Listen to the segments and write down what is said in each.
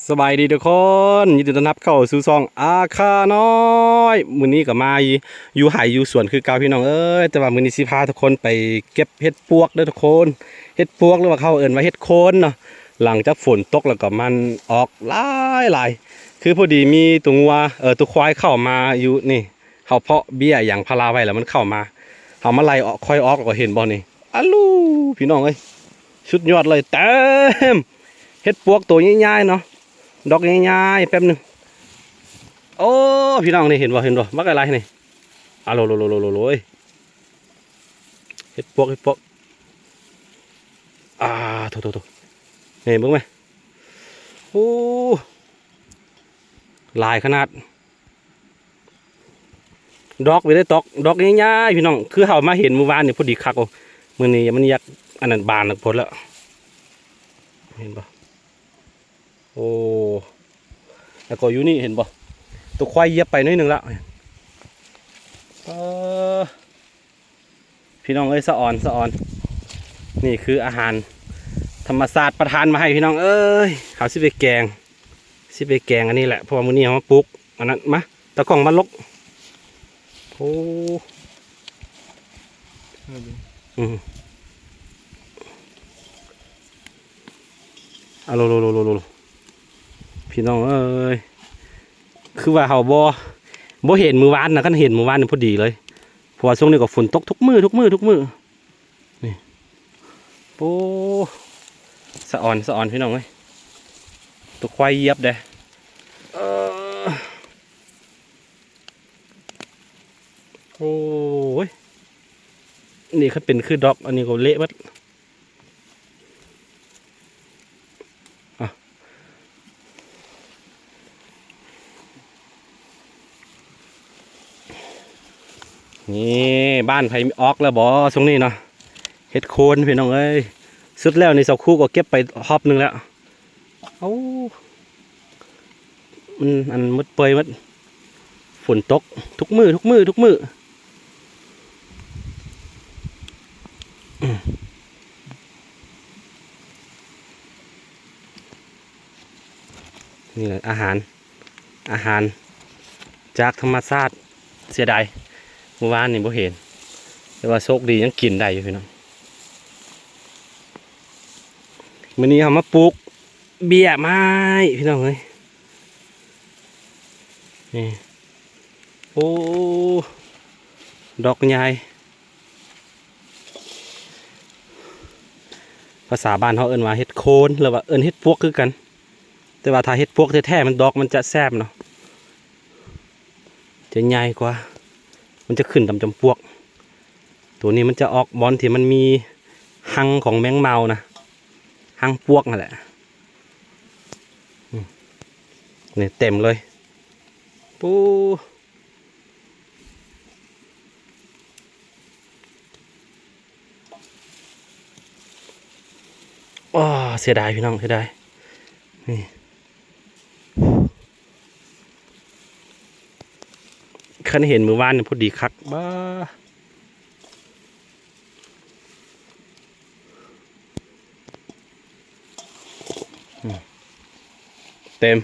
ສະບາຍດີທຸກຄົນ ຍິນດີຕ້ອນຮັບເຂົ້າສູ່ຊ່ອງອາຄານ້ອຍ. ມື້ນີ້ກໍມາຢູ່ໄຮ່ຢູ່ສວນຄືເກົ່າພີ່ນ້ອງເອີຍ, ແຕ່ວ່າມື້ນີ້ຊິພາທຸກຄົນໄປເກັບເຫັດປວກເດີທຸກຄົນ. ເຫັດປວກ ຫຼືວ່າເຂົາເອີ້ນວ່າເຫັດໂຄນເນາະ. ຫຼັງຈາກຝົນຕົກແລ້ວກໍມັນອອກຫຼາຍໆ ຄືພໍດີມີຕົວງົວ ເອີ ຕົວຄວາຍເຂົ້າມາຢູ່ນີ້. ເຮົາເພາະເບ້ຍຢາງພາລາໄວ້ແລ້ວມັນເຂົ້າມາ ເຮົາມາໄລ່ອອກ ຄ່ອຍອອກ ແລ້ວກໍເຫັນບໍ່ນີ້ ອາລູ ພີ່ນ້ອງເອີຍ ສຸດຍອດເລີຍ. ເຕັມ ເຫັດປວກໂຕໃຫຍ່ໆເນາະ ດອກໃຫຍ່ໆ ແປັບໜຶ່ງ. ໂອ້ ພີ່ນ້ອງ ນີ້ເຫັນບໍ່ ເຫັນບໍ່ ບັກຫຼາຍໆ ນີ້ ອາໂລໂລໂລໂລໂລ ເຫັດປວກ ເຫັດປວກ ອາ ໂຖໆໆ ນີ້ເບິ່ງແມ ໂອ້ ຫຼາຍຂະໜາດ. ດອກໄປໄດ້ຕອກ ດອກໃຫຍ່ໆ ພີ່ນ້ອງ ຄືເຮົາມາເຫັນມື້ວານນີ້ພໍດີຄັກ. ໂອ້ ມື້ນີ້ມັນຢາກອັນນັ້ນບານໂພດແລ້ວ ເຫັນບໍ່? ໂອ້ ແລ້ວກໍຢູ່ນີ້ເຫັນບໍ່ ຕົວຄວາຍຢຽບໄປໜ້ອຍໜຶ່ງແລ້ວ ເອີ. ພີ່ນ້ອງເອີຍ ສະອອນ ສະອອນ ນີ້ຄືອາຫານທຳມະຊາດປະທານມາໃຫ້ພີ່ນ້ອງເອີຍ. ເຮົາຊິໄປແກງ ຊິໄປແກງອັນນີ້ແຫຼະ ເພາະວ່າມື້ນີ້ເຮົາມາປູກອັນນັ້ນ. ມາ ຕາກ້ອງມາຫຼົກ ໂອ້ ອືມ ອາໂລໂລໂລໂລໂລ ພີ່ນ້ອງເອີຍ ຄືວ່າເຮົາບໍ່ ບໍ່ເຫັນມື້ວານນະ ຄັນເຫັນມື້ວານນີ້ພໍດີເລີຍ. ເພາະວ່າຊ່ວງນີ້ກໍຝົນຕົກທຸກມື້ ທຸກມື້ ທຸກມື້ ນີ້ ໂອ້ ສະອອນ ສະອອນ ພີ່ນ້ອງເອີຍ ຕົວຄວາຍຢຽບເດ້ ເອີ. ໂອ້ຍ ນີ້ຄັນເປັນຄືດອກ ອັນນີ້ກໍເລະເບິດ. ນີ້ ບ້ານໃຜອອກແລ້ວບໍ່ຊ່ວງນີ້ເນາະ ເຫັດໂຄນ ພີ່ນ້ອງເອີຍ. ສຸດແລ້ວນີ້ ສາວຄູກໍເກັບໄປຮອບໜຶ່ງແລ້ວ. ເອົາ ມັນອັນໝົດເປື່ອຍໝົດ ຝົນຕົກທຸກມື້ ທຸກມື້ ທຸກມື້. ນີ້ແຫຼະອາຫານ ອາຫານຈາກທຳມະຊາດ. ເສຍດາຍມື້ວານນີ້ບໍ່ເຫັນ ແຕ່ວ່າໂຊກດີຍັງກິນໄດ້ຢູ່ພີ່ນ້ອງ. ມື້ນີ້ເຮົາມາປູກເບ້ຍໄມ້ພີ່ນ້ອງເອີຍ ນີ້ ໂອ້ ດອກໃຫຍ່. ພາສາບ້ານເຮົາເອີ້ນວ່າເຫັດໂຄນ ຫຼືວ່າເອີ້ນເຫັດປວກຄືກັນ. ແຕ່ວ່າຖ້າເຫັດປວກແທ້ໆ ມັນ ດອກມັນຈະແຊບເນາະ ຈະໃຫຍ່ກວ່າ ມັນຈະຂຶ້ນຕາມຈຳປວກ. ໂຕນີ້ມັນຈະອອກບ່ອນທີ່ມັນມີຮັງຂອງແມງເມົານະ ຮັງປວກຫັ້ນແຫຼະ. ອືມ ນີ້ເຕັມເລີຍ ປູ ໂອ້ ເສຍດາຍພີ່ນ້ອງ ເສຍດາຍ ນີ້ ຄັນເຫັນມື້ວານນີ້ພໍດີຄັກ ບ້າ. ອືມ ເຕັມ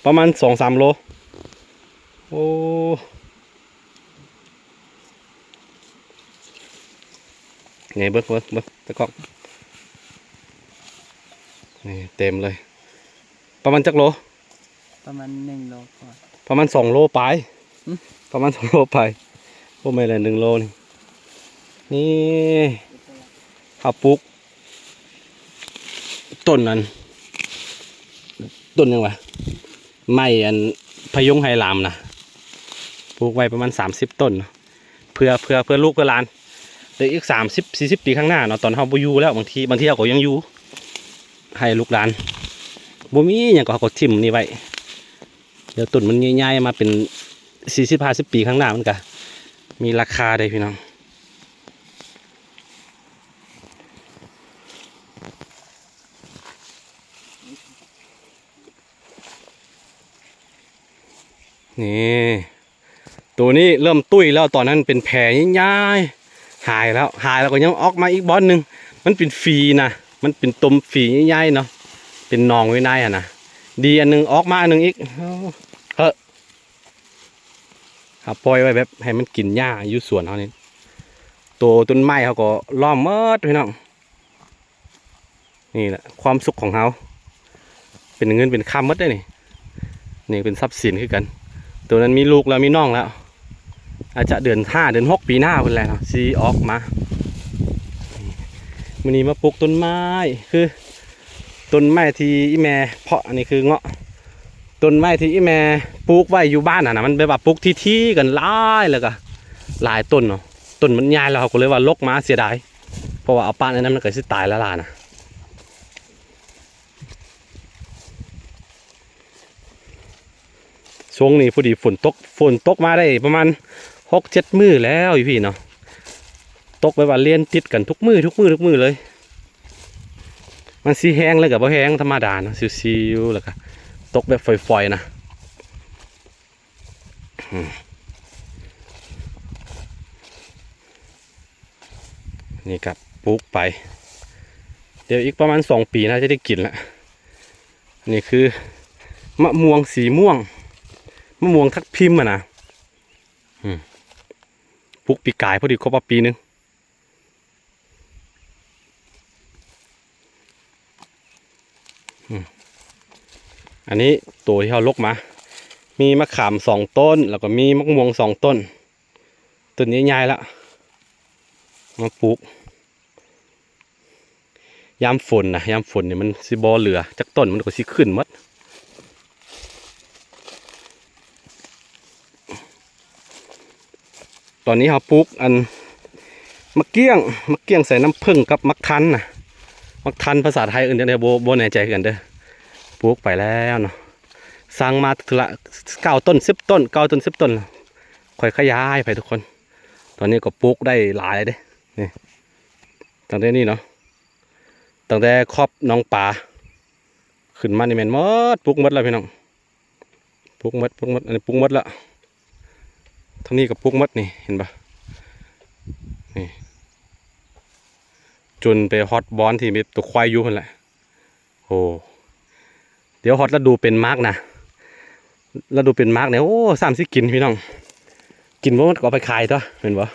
ປະມານສອງສາມໂລ. ໂອ້ ນີ້ເບິ່ງ ເບິ່ງ ເບິ່ງຕາກ້ອງ ນີ້ເຕັມເລີຍ. ປະມານຈັກໂລ? ປະມານໜຶ່ງໂລກວ່າ ປະມານສອງໂລປາຍ. ຫຶ? ປະມານສອງໂລປາຍ. ໂອ້ ແມ່ນແຫຼະ ໜຶ່ງໂລນີ້. ນີ້ ເຮົາປູກຕົ້ນອັນ ຕົ້ນຫຍັງວະ ໄມ້ອັນພະຍຸງໄຮລາມນະ ປູກໄວ້ປະມານສາມສິບຕົ້ນເນາະ. ເພື່ອ ເພື່ອ ເພື່ອລູກເພື່ອຫຼານ ແຕ່ອີກສາມສິບສີ່ສິບປີຂ້າງໜ້າເນາະ ຕອນເຮົາບໍ່ຢູ່ແລ້ວ ບາງທີ ບາງທີເຮົາກໍຍັງຢູ່ ໃຫ້ລູກຫຼານ ບໍ່ມີຫຍັງກໍເຮົາກໍຖິ້ມນີ້ໄວ້. ດຽວຕົ້ນມັນໃຫຍ່ໆ ມາເປັນສີ່ສິບຫ້າສິບປີຂ້າງໜ້າ ມັນກະມີລາຄາເດ້ພີ່ນ້ອງ. ນີ້ ໂຕນີ້ເລີ່ມຕຸ້ຍແລ້ວ ຕອນນັ້ນເປັນແຜໃຫຍ່ໆ ຫາຍແລ້ວ ຫາຍແລ້ວກໍຍັງອອກມາອີກບ່ອນໜຶ່ງ. ມັນເປັນຝີນະ ມັນເປັນຕົມຝີໃຫຍ່ໆເນາະ ເປັນໜອງຢູ່ໃນຫັ້ນນະ. ດີອັນໜຶ່ງ ອອກມາອັນໜຶ່ງອີກ. ເອີ ເຮົາປ່ອຍໄວ້ແບບໃຫ້ມັນກິນຫຍ້າຢູ່ສວນເຮົານີ້ ໂຕຕົ້ນໄມ້ເຮົາກໍລ້ອມໝົດພີ່ນ້ອງ. ນີ້ແຫຼະຄວາມສຸກຂອງເຮົາ ເປັນເງິນເປັນຄຳໝົດເດ້ນີ້. ນີ້ເປັນຊັບສິນຄືກັນ. ໂຕນັ້ນມີລູກແລ້ວ ມີນ້ອງແລ້ວ ອາດຈະເດືອນຫ້າ ເດືອນຫົກ ປີໜ້າພຸ້ນແຫຼະເນາະ ຊິອອກມາ. ມື້ນີ້ມາປູກຕົ້ນໄມ້ ຄືຕົ້ນໄມ້ທີ່ອີ່ແມ່ເພາະ ອັນນີ້ຄືເງາະ ຕົ້ນໄມ້ທີ່ອີ່ແມ່ປູກໄວ້ຢູ່ບ້ານຫັ້ນນະ ມັນແບບວ່າປູກຖີ່ໆກັນຫຼາຍ ແລ້ວກໍຫຼາຍຕົ້ນເນາະ. ຕົ້ນມັນໃຫຍ່ແລ້ວ ເຮົາກໍເລີຍວ່າລົກມາ ເສຍດາຍ ເພາະວ່າເອົາປະໃນນັ້ນມັນກໍຊິຕາຍລ້າໆນະ. ຊ່ວງນີ້ພໍດີຝົນຕົກ ຝົນຕົກມາໄດ້ປະມານຫົກເຈັດມື້ແລ້ວຢູ່ພີ້ເນາະ. ຕົກແບບວ່າລຽນຕິດກັນທຸກມື້ ທຸກມື້ ທຸກມື້ເລີຍ. ມັນຊິແຮງເລີຍກໍບໍ່ແຮງ ທຳມະດາເນາະ ຊິວໆ ແລ້ວກໍຕົກແບບຝອຍໆນະ. ອືມ ນີ້ກໍປູກໄປ ດຽວອີກປະມານສອງປີໜ້າຈະໄດ້ກິນລະ. ນີ້ຄືມະມ່ວງສີມ່ວງ ມະມ່ວງທັບທິມຫັ້ນນະ. ອືມ ປູກປີກາຍ ພໍດີຄົບຮອບປີໜຶ່ງ. ອືມ ອັນນີ້ໂຕທີ່ເຮົາລົກມາ ມີມະຂາມສອງຕົ້ນ ແລ້ວກໍມີມະມ່ວງສອງຕົ້ນ ຕົ້ນໃຫຍ່ໆລະ ມາປູກ. ຍາມຝົນນະ ຍາມຝົນນີ້ມັນຊິບໍ່ເຫຼືອຈັກຕົ້ນ ມັນກໍຊິຂຶ້ນໝົດ. ຕອນນີ້ເຮົາປູກອັນໝາກກ້ຽງ ໝາກກ້ຽງໃສ່ນ້ຳເຜິ້ງກັບໝາກທັນນະ. ໝາກທັນພາສາໄທເອີ້ນຈັ່ງໃດ ບໍ່ ບໍ່ແນ່ໃຈຄືກັນເດີ້. ປູກໄປແລ້ວເນາະ ສ້າງມາເທື່ອລະເກົ້າຕົ້ນ ສິບຕົ້ນ ເກົ້າຕົ້ນ ສິບຕົ້ນ ຄ່ອຍຂະຫຍາຍໄປທຸກຄົນ. ຕອນນີ້ກໍປູກໄດ້ຫຼາຍເດ້ ນີ້ ຕັ້ງແຕ່ນີ້ເນາະ ຕັ້ງແຕ່ຂອບໜອງປາຂຶ້ນມານີ້ແມ່ນໝົດ ປູກໝົດແລ້ວພີ່ນ້ອງ. ປູກໝົດ ປູກໝົດ ອັນນີ້ປູກໝົດລະ ທາງນີ້ກໍປູກໝົດນີ້ ເຫັນບໍ່ ນີ້ ຈົນໄປຮອດບ່ອນທີ່ແບບຕົວຄວາຍຢູ່ຫັ້ນແຫຼະ. ໂອ້ ດຽວຮອດລະດູເປັນໝາກນະ ລະດູເປັນໝາກນີ້ ໂອ້ ຊ້ຳຊິກິນພີ່ນ້ອງ ກິນບໍ່ໝົດກໍເອົາໄປຂາຍຕົວະ ແມ່ນບໍ່?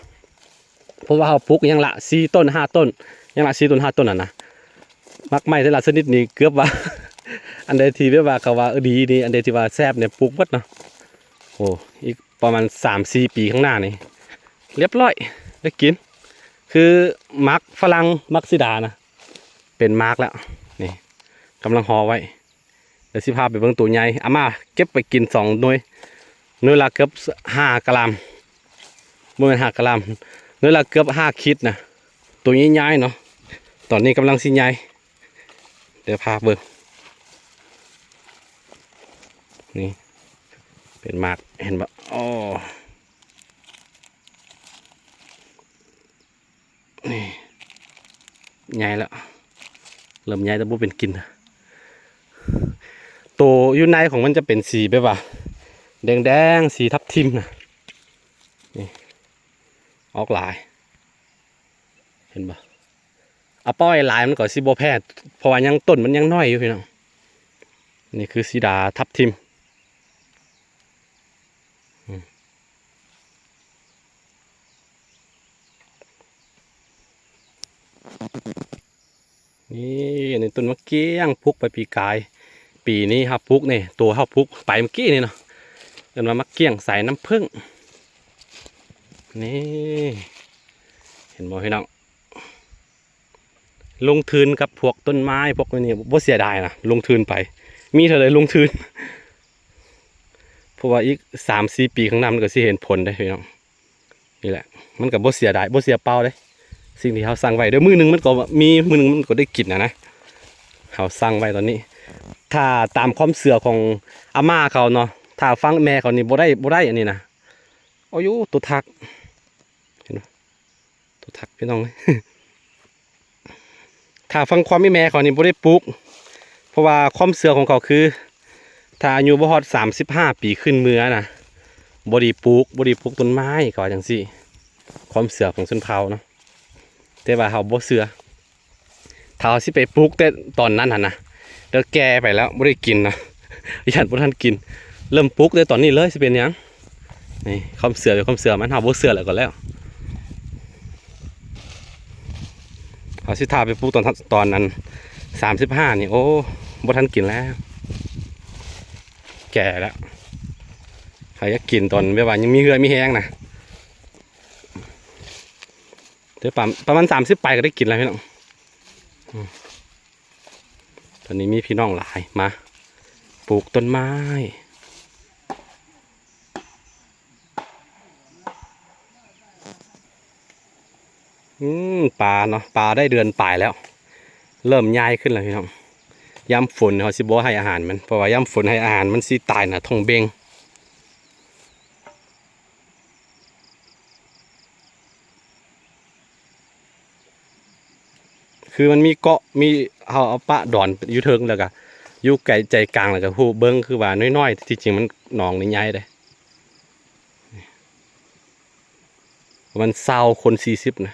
ເພາະວ່າເຮົາປູກຢ່າງລະສີ່ຕົ້ນ ຫ້າຕົ້ນ ຢ່າງລະສີ່ຕົ້ນ ຫ້າຕົ້ນຫັ້ນນະ. ໝາກໄມ້ແຕ່ລະຊະນິດນີ້ເກືອບວ່າ ອັນໃດທີ່ແບບວ່າເຂົາວ່າ ເອີ ດີນີ້ ອັນໃດທີ່ວ່າແຊບນີ້ ປູກໝົດເນາະ. ໂອ້ ອີກປະມານສາມສີ່ປີຂ້າງໜ້ານີ້ ລຽບຮ້ອຍ ໄດ້ກິນ. ຄືໝາກຝຣັ່ງ ໝາກສີດານະ ເປັນໝາກແລ້ວ ນີ້ ກຳລັງຫໍ່ໄວ້. ດຽວຊິພາໄປເບິ່ງໂຕໃຫຍ່ ອາມ່າເກັບໄປກິນສອງໜ່ວຍ ໜ່ວຍລະເກືອບຫ້າກະລັມ ບໍ່ແມ່ນຫ້າກະລັມ ໜ່ວຍລະເກືອບຫ້າຂີດນະ ໂຕໃຫຍ່ໆເນາະ. ຕອນນີ້ກຳລັງຊິໃຫຍ່ ດຽວພາເບິ່ງ ນີ້ເປັນໝາກ ເຫັນບໍ່? ໂອ້ ນີ້ ໃຫຍ່ແລ້ວ ເລີ່ມໃຫຍ່ແຕ່ບໍ່ເປັນກິນ. ໂຕຢູ່ໃນຂອງມັນຈະເປັນສີແບບວ່າແດງໆ ສີທັບທິມນະ ນີ້ ອອກຫຼາຍ ເຫັນບໍ່? ເອົາປ່ອຍຫຼາຍມັນກໍຊິບໍ່ແຜ່ ເພາະວ່າຍັງ ຕົ້ນມັນຍັງນ້ອຍຢູ່ພີ່ນ້ອງ. ນີ້ຄືສີດາທັບທິມ ນີ້ ອັນນີ້ຕົ້ນໝາກກ້ຽງ ປູກໄປປີກາຍ ປີນີ້ເຮົາປູກນີ້ ໂຕເຮົາປູກໄປເມື່ອກີ້ນີ້ເນາະ ເອີ້ນວ່າໝາກກ້ຽງໃສ່ນ້ຳເຜິ້ງ. ນີ້ ເຫັນບໍ່ພີ່ນ້ອງ? ລົງທຶນກັບພວກຕົ້ນໄມ້ພວກນີ້ບໍ່ເສຍດາຍນະ ລົງທຶນໄປ ມີເທົ່າໃດລົງທຶນ ເພາະວ່າອີກສາມສີ່ປີຂ້າງໜ້າມັນກໍຊິເຫັນຜົນເດ້ພີ່ນ້ອງ. ນີ້ແຫຼະ ມັນກໍບໍ່ເສຍດາຍ ບໍ່ເສຍເປົ່າເດ້ ສິ່ງທີ່ເຮົາສ້າງໄວ້ ດຽວມື້ໜຶ່ງມັນກໍມີ ມື້ໜຶ່ງມັນກໍໄດ້ກິນນະນະ. ເຮົາສ້າງໄວ້ຕອນນີ້ ຖ້າຕາມຄວາມເຊື່ອຂອງອາມ່າເຂົາເນາະ ຖ້າຟັງແມ່ເຂົານີ້ບໍ່ໄດ້ ບໍ່ໄດ້ອັນນີ້ນະ. ໂອ້ຍ ໂຕທັກ ເຫັນບໍ່? ໂຕທັກ ພີ່ນ້ອງເອີຍ ຖ້າຟັງຄວາມອີ່ແມ່ເຂົານີ້ບໍ່ໄດ້ປູກ ເພາະວ່າຄວາມເຊື່ອຂອງເຂົາຄື ຖ້າອາຍຸບໍ່ຮອດສາມສິບຫ້າປີຂຶ້ນເມືອນະ ບໍ່ດີປູກ ບໍ່ດີປູກຕົ້ນໄມ້ ເຂົາວ່າຈັ່ງຊີ້ ຄວາມເຊື່ອຂອງຊົນເຜົ່າເນາະ. ແຕ່ວ່າເຮົາບໍ່ເຊື່ອ ຖ້າເຮົາຊິໄປປູກແຕ່ຕອນນັ້ນຫັ້ນນະ ແລ້ວແກ່ໄປແລ້ວບໍ່ໄດ້ກິນນະ ຢ້ານບໍ່ທັນກິນ ເລີ່ມປຸກແຕ່ຕອນນີ້ເລີຍ ຊິເປັນຫຍັງ? ນີ້ຄວາມເຊື່ອເປັນຄວາມເຊື່ອ ມັນເຮົາບໍ່ເຊື່ອແລ້ວກໍແລ້ວ. ເຮົາຊິຖ້າໄປປຸກຕອນ ຕອນນັ້ນ ສາມສິບຫ້ານີ້ ໂອ້ ບໍ່ທັນກິນແລ້ວ ແກ່ແລ້ວ. ໃຜຢາກກິນຕອນແບບວ່າຍັງມີເຫື່ອມີແຮງນະ ເດີ ປະ ປະມານສາມສິບປາຍກໍໄດ້ກິນແລ້ວພີ່ນ້ອງ. ອືມ ຕອນນີ້ມີພີ່ນ້ອງຫຼາຍມາປູກຕົ້ນໄມ້. ອືມ ປາເນາະ ປາໄດ້ເດືອນປາຍແລ້ວ ເລີ່ມໃຫຍ່ຂຶ້ນແລ້ວພີ່ນ້ອງ. ຍາມຝົນເຮົາຊິບໍ່ໃຫ້ອາຫານມັນ ເພາະວ່າຍາມຝົນໃຫ້ອາຫານມັນຊິຕາຍໜ້າທ້ອງເບັ່ງ. ຄືມັນມີເກາະ ມີ ເຮົາເອົາປະດອນຢູ່ເທິງ ແລ້ວກະຢູ່ໃກ້ໃຈກາງ ແລ້ວກະຮູ້ເບິ່ງ ຄືວ່ານ້ອຍໆ ທີ່ຈິງມັນໜອງນີ້ໃຫຍ່ເດ້ ປະມານຊາວຄົນ ສີ່ສິບນະ.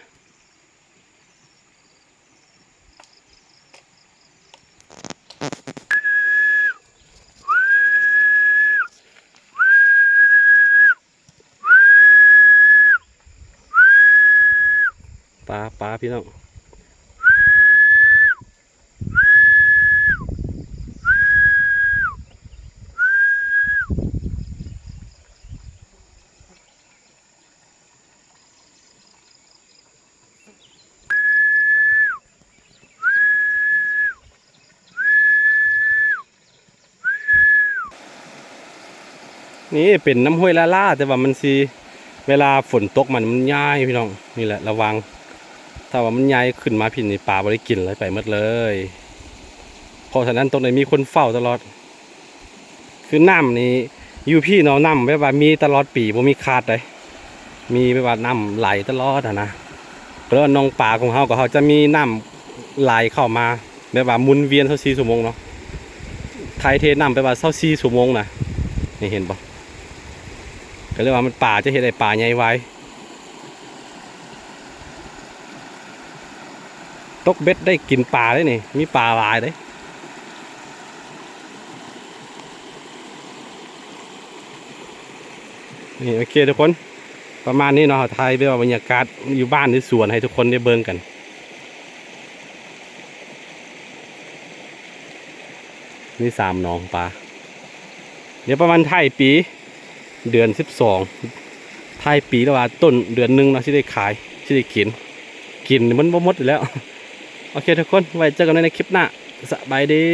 ປາ ປາ ພີ່ນ້ອງ. ນີ້ເປັນນ້ຳຫ້ວຍລ້າໆ ແຕ່ວ່າມັນຊິ ເວລາຝົນຕົກມານີ້ມັນໃຫຍ່ພີ່ນ້ອງ. ນີ້ແຫຼະລະວັງ ຖ້າວ່າມັນໃຫຍ່ຂຶ້ນມາພີ້ນີ້ ປາບໍ່ໄດ້ກິນເລີຍ ໄປໝົດເລີຍ. ເພາະສະນັ້ນຕ້ອງໄດ້ມີຄົນເຝົ້າຕະຫຼອດ. ຄືນ້ຳນີ້ຢູ່ພີ້ເນາະ ນ້ຳແບບວ່າມີຕະຫຼອດປີ ບໍ່ມີຂາດໃດ ມີແບບວ່ານ້ຳໄຫຼຕະຫຼອດຫັ້ນນະ. ກໍເລີຍວ່າໜອງປາຂອງເຮົາ ກໍເຮົາຈະມີນ້ຳໄຫຼເຂົ້າມາ ແບບວ່າໝູນວຽນຊາວສີ່ຊົ່ວໂມງເນາະ ຖ່າຍເທນ້ຳແບບວ່າຊາວສີ່ຊົ່ວໂມງນະ. ນີ້ເຫັນບໍ່? ກໍເລີຍວ່າມັນ ປາຈະເຮັດໃຫ້ປາໃຫຍ່ໄວ. ຕົກເບັດໄດ້ກິນປາເດ້ນີ້ ມີປາຫຼາຍເດ້. ນີ້ ໂອເຄທຸກຄົນ ປະມານນີ້ເນາະ ເຮົາຖ່າຍແບບວ່າບັນຍາກາດຢູ່ບ້ານຢູ່ສວນໃຫ້ທຸກຄົນໄດ້ເບິ່ງກັນ. ມີສາມໜອງປາ. ດຽວປະມານທ້າຍປີ ເດືອນສິບສອງ ທ້າຍປີ ຫຼືວ່າຕົ້ນເດືອນໜຶ່ງເນາະ ຊິໄດ້ຂາຍ ຊິໄດ້ກິນ ກິນມັນບໍ່ໝົດຢູ່ແລ້ວ. ໂອເຄທຸກຄົນ ໄວ້ເຈີກັນໃນຄລິບໜ້າ ສະບາຍດີ.